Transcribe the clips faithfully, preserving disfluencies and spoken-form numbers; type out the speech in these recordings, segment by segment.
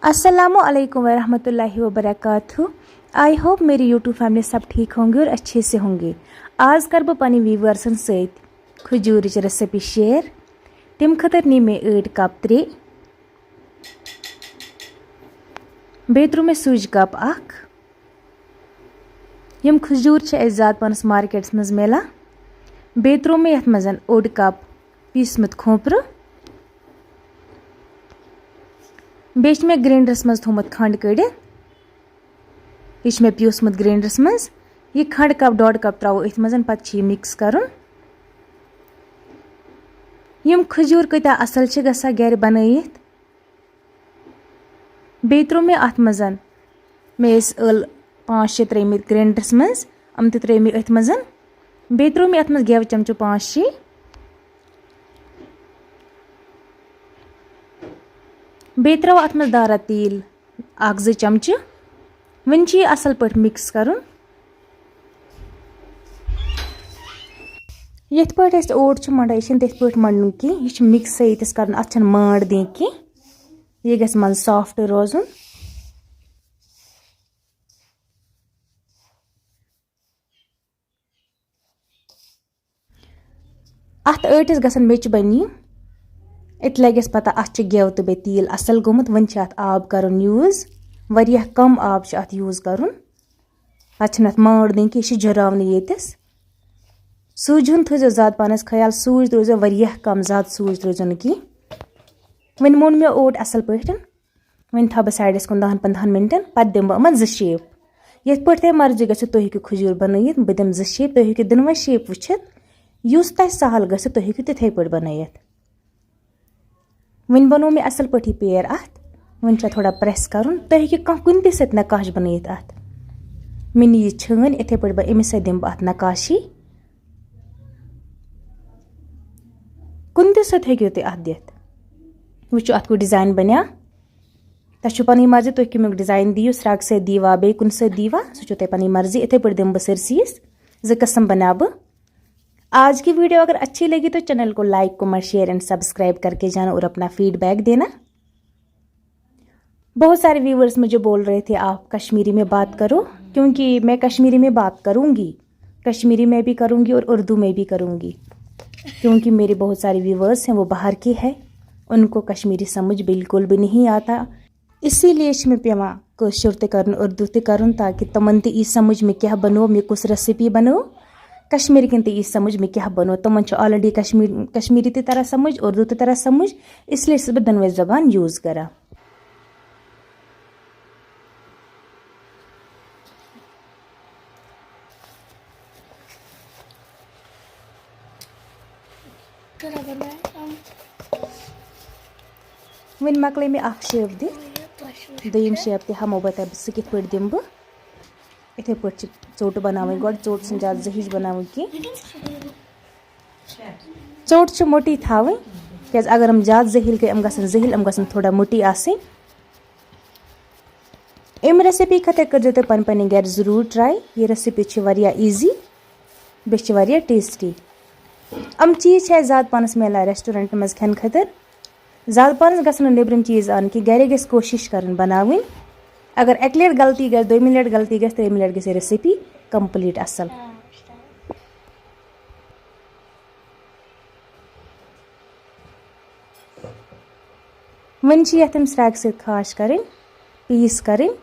السلام علیکم ورحمۃ اللہ وبرکاتہ۔ آئی ہوپ میری یوٹیوب فیملی سب ٹھیک ہوں گے اور اچھے سے ہوں گے۔ آز کر بہٕ پنٕنۍ ویورسن سۭتۍ کھجوٗرٕچ ریسپی شیئر۔ تمہِ خٲطرٕ نی مےٚ أڑۍ کپ ترٛے، بیٚیہِ ترٛوو مےٚ سُج کپ اکھ۔ یِم کھجوٗر چھِ اَسہِ زیادٕ پَہنَس مارکیٹَس منٛز میلان۔ بیٚیہِ ترٛوو مےٚ یَتھ منٛز اوٚڑ کپ پیٖسمُت کھوٗپرٕ۔ بیٚیہِ چھِ مےٚ گرینڈرَس منٛز تھوٚومُت کھنٛڈ کٔڑِتھ۔ یہِ چھُ مےٚ پیوٗسمُت گرینڈرَس منٛز۔ یہِ کھنٛڈ کپ، ڈۄڈ کپ ترٛاوو أتھۍ منٛز، پَتہٕ چھِ یہِ مِکٕس کَرُن۔ یِم کھجوٗر کۭتیٛاہ اَصٕل چھِ گژھان گَرِ بَنٲیِتھ۔ بیٚیہِ ترٛوو مےٚ اَتھ منٛز، مےٚ ٲسۍ ٲلہٕ پانٛژھ شےٚ ترٛٲیمٕتۍ گرینڈرَس منٛز، یِم تہِ ترٛٲے مےٚ أتھۍ منٛز۔ بیٚیہِ ترٛوو مےٚ اَتھ منٛز گٮ۪وٕ چمچہٕ پانٛژھ شےٚ۔ بیٚیہِ ترٛاوو اَتھ منٛز دارا تیٖل اَکھ زٕ چمچہٕ۔ وۄنۍ چھِ یہِ اَصٕل پٲٹھۍ مِکٕس کَرُن۔ یِتھ پٲٹھۍ أسۍ اوٹ چھِ مَنڈان، یہِ چھِنہٕ تِتھ پٲٹھۍ مَنڈُن کینٛہہ، یہِ چھُ مِکسٕے ییٚتِس کَرُن، اَتھ چھَنہٕ مانٛڈ دِنۍ کینٛہہ۔ یہِ گژھِ منٛزٕ سافٹ روزُن۔ اَتھ ٲٹِس گژھن میٚژِ بَنہِ یِم۔ أتۍ لَگٮ۪س پَتہ اَتھ چھِ گٮ۪و تہٕ بیٚیہِ تیٖل اَصٕل گوٚمُت۔ وۄنۍ چھِ اَتھ آب کَرُن یوٗز، واریاہ کَم آب چھُ اَتھ یوٗز کَرُن۔ پَتہٕ چھِنہٕ اَتھ مانٛڈ دِنۍ کینٛہہ، یہِ چھِ جُراونٕے ییٚتِس۔ سوٗجہِ ہُنٛد تھٲیزیو زیادٕ پَہنَس خیال، سوٗجۍ ترٲیزیو واریاہ کَم، زیادٕ سوٗجۍ ترٲیزیو نہٕ کینٛہہ۔ وۄنۍ موٚن مےٚ اوٹ اَصٕل پٲٹھۍ۔ وۄنۍ تھاوٕ بہٕ سایڈَس کُن دَہَن پنٛدہَن مِنٹَن، پَتہٕ دِمہٕ بہٕ یِمَن زٕ شیپ۔ یِتھ پٲٹھۍ تۄہہِ مرضی گژھِ، تُہۍ ہیٚکِو کھجوٗر بَنٲیِتھ، بہٕ دِمہٕ زٕ شیپ، تُہۍ ہیٚکِو دۄنوَے شیپ وٕچھِتھ۔ یُس تۄہہِ سَہَل گژھِ، تُہۍ ہیٚکِو تِتھَے پٲٹھۍ بَنٲیِتھ۔ وۄنۍ بَنوو مےٚ اَصٕل پٲٹھۍ یہِ پیر اَتھ۔ وۄنۍ چھُ اَتھ تھوڑا پرٛٮ۪س کَرُن۔ تُہۍ ہیٚکِو کانٛہہ کُنہِ تہِ سۭتۍ نقاش بَنٲیِتھ اَتھ۔ مےٚ نی یہِ چھٲنۍ، یِتھَے پٲٹھۍ بہٕ أمِس سۭتۍ دِمہٕ بہٕ اَتھ نقاشی۔ کُنہِ تہِ سۭتۍ ہیٚکِو تُہۍ اَتھ دِتھ۔ وٕچھِو، اَتھ کُس ڈِزاین بَنیٛا۔ تۄہہِ چھُو پَنٕنۍ مرضی، تُہۍ کَمیُک ڈِزاین دِیِو، سرٛگ سۭتۍ دِیٖوا، بیٚیہِ کُنہِ سۭتۍ دِیٖوا، سُہ چھُو تۄہہِ پَنٕنۍ مرضی۔ یِتھَے پٲٹھۍ دِمہٕ بہٕ سٲرسٕے یَس زٕ قٕسٕم بَناوٕ بہٕ۔ آج کی ویڈیو اگر اچھی لگی تو چینل کو like, comment, share and subscribe کر کے جانا اور اپنا فیڈ بیک دینا۔ بہت سارے व्यूअर्स मुझे बोल रहे थे, आप कश्मीरी में बात करो, क्योंकि मैं कश्मीरी में बात करूँगी। कश्मीरी में भी करूँगी और उर्दू में भी करूँगी, क्योंकि मेरे बहुत सारे व्यूअर्स हैं, वो बाहर के हैं, उनको कश्मीरी समझ बिल्कुल भी नहीं आता। اسی لیے چھِ مےٚ پٮ۪وان کٲشُر تہِ کَرُن، اُردو تہِ کَرُن، تاکہِ تِمَن تہِ یی سَمٕجھ مےٚ کیٛاہ بَنوو، مےٚ کُس ریسِپی بَنٲو۔ کشمیٖرکٮ۪ن تہِ یی سَمٕجھ مےٚ کیٛاہ بَنوو۔ تِمَن چھُ آلریڈی کشمیٖر، کشمیٖری تہِ تَران سَمٕجھ، اُردو تہِ تَران سَمٕجھ، اس لیے چھَس بہٕ دۄنوَے زَبان یوٗز کَران۔ وۄنۍ مۄکلٲے مےٚ اَکھ شیپ دِتھ، دوٚیِم شیپ تہِ ہاومو بہٕ تۄہہِ بہٕ سُہ کِتھ پٲٹھۍ دِمہٕ بہٕ۔ یِتھَے پٲٹھۍ چھِ ژوٚٹ بَناوٕنۍ گۄڈٕ، ژوٚٹ چھِنہٕ زیادٕ زٔہِج بَناوٕنۍ کینٛہہ۔ ژوٚٹ چھِ موٚٹٕے تھاوٕنۍ، کیٛازِ اگر یِم زیادٕ زٔہِل گٔے، یِم گژھن زٔہِل، یِم گژھن تھوڑا موٚٹٕے آسٕنۍ۔ اَمہِ ریسِپی خٲطرٕ کٔرۍزیو تُہۍ پنٕنۍ پنٕنۍ گرِ ضروٗر ٹراے۔ یہِ ریسِپی چھِ واریاہ ایٖزی، بیٚیہِ چھِ واریاہ ٹیسٹی۔ یِم چیٖز چھِ اَسہِ زیادٕ پانَس میلان ریسٹورنٹَن منٛز کھٮ۪نہٕ خٲطرٕ۔ زیادٕ پانَس گژھن نہٕ نیٚبرِم چیٖز اَنٕنۍ کینٛہہ، گرے گژھِ کوٗشِش کَرٕنۍ بَناوٕنۍ۔ اگر اَکہِ لَٹہِ غلطی گژھِ، دوٚیمہِ لَٹہِ غلطی گژھِ، ترٛیٚیِمہِ لَٹہِ گژھِ یہِ ریسِپی کمپلیٖٹ اَصٕل۔ وۄنۍ چھِ یَتھ أمۍ سرٛاگہٕ سۭتۍ خاش کَرٕنۍ، پیٖس کَرٕنۍ۔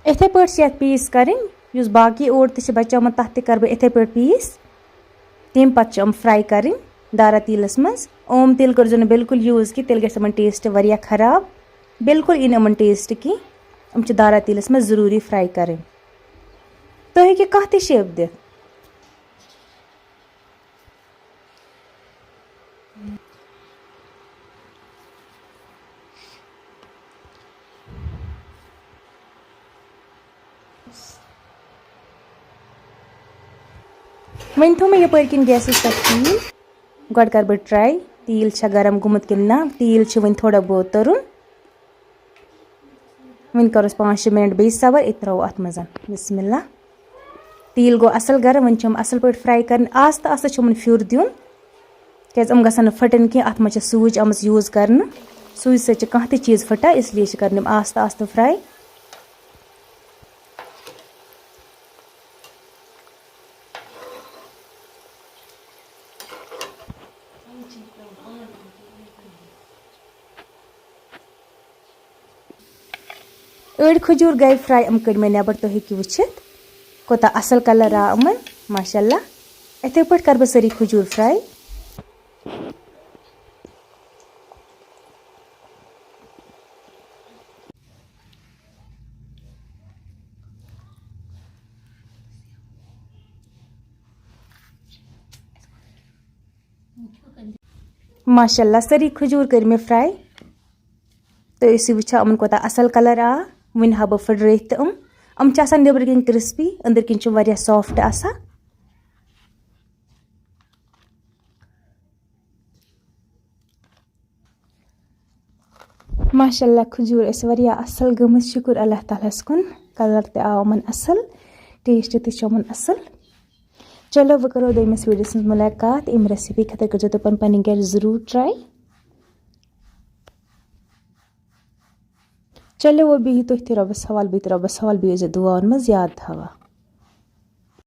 یِتھَے پٲٹھۍ چھِ یَتھ پیٖس کَرٕنۍ، یُس باقٕے اوٹ تہِ چھِ بَچیومُت، تَتھ تہِ کَرٕ بہٕ یِتھَے پٲٹھۍ پیٖس۔ تَمہِ پَتہٕ چھِ یِم فرٛاے کَرٕنۍ دارا تیٖلَس منٛز۔ اوم تیٖل کٔرۍزیو نہٕ بِلکُل یوٗز کینٛہہ، تیٚلہِ گژھِ یِمَن ٹیسٹ واریاہ خراب۔ بِلکُل یی نہٕ یِمَن ٹیسٹ کینٛہہ۔ یِم چھِ دارا تیٖلَس منٛز ضروٗری فرٛاے کَرٕنۍ۔ تُہۍ ہیٚکِو کانٛہہ تہِ شیپ دِتھ۔ وۄنۍ تھوٚو مےٚ یَپٲرۍ کِنۍ گیسَس پٮ۪ٹھ تیٖل۔ گۄڈٕ کَرٕ بہٕ ٹراے، تیٖل چھا گرم گوٚمُت کِنہٕ نہ۔ تیٖل چھُ وۄنۍ تھوڑا بہت تُرُن۔ وۄنۍ کَرو أسۍ پانٛژھ شےٚ مِنٹ بیٚیہِ صبر، أتۍ ترٛاوو اَتھ منٛز۔ بسم اللہ۔ تیٖل گوٚو اَصٕل گرم، وۄنۍ چھِ یِم اَصٕل پٲٹھۍ فراے کَرٕنۍ۔ آستہٕ آستہٕ چھِ یِمَن پھیُر دیُن، کیٛازِ یِم گژھن نہٕ پھٕٹٕنۍ کینٛہہ۔ اَتھ منٛز چھِ سوٗجۍ آمٕژ یوٗز کَرنہٕ، سوٗجۍ سۭتۍ چھِ کانٛہہ تہِ چیٖز پھٕٹان، اِسلیے چھِ کَرٕنۍ یِم آستہٕ آستہٕ فراے۔ أڑۍ کھجوٗر گٔے فراے، یِم کٔڑۍ مےٚ نٮ۪بر، تُہۍ ہیٚکِو وٕچھِتھ کوٗتاہ اَصٕل کلر آو یِمن، ماشاء اللہ۔ یِتھَے پٲٹھۍ کَرٕ بہٕ سٲری کھجوٗر فراے۔ ماشاء اللہ، سٲری کھجوٗر کٔرۍ مےٚ فراے۔ تُہۍ ٲسِو وٕچھان یِمَن کوٗتاہ اَصٕل کلر آو۔ وٕنہِ ہاوٕ بہٕ پھٕٹرٲیِتھ تہِ یِم۔ یِم چھِ آسان نیٚبرٕ کِنۍ کرسپی، أنٛدٕرۍ کِنۍ چھِ واریاہ سافٹ آسان۔ ماشاء اللہ، کھجوٗر ٲسۍ واریاہ اَصٕل گٔمٕتۍ، شُکُر اللہ تعالیٰ ہَس کُن۔ کلر تہِ آو یِمَن اَصٕل، ٹیسٹ تہِ چھُ یِمَن اَصٕل۔ چلو، وۄنۍ کَرو دوٚیمِس ویٖڈیوَس منٛز مُلاقات۔ اَمہِ ریسپی خٲطرٕ کٔرۍزیو تُہۍ پَنٕنۍ پَنٕنۍ گَرِ ضروٗر ٹراے۔ چلو، وۄنۍ بِہِو تُہۍ تہِ رۄبَس حوال، بہٕ تہِ رۄبَس حوال، بیٚیہِ ٲسۍزیو دُعاوَن منٛز یاد تھاوان۔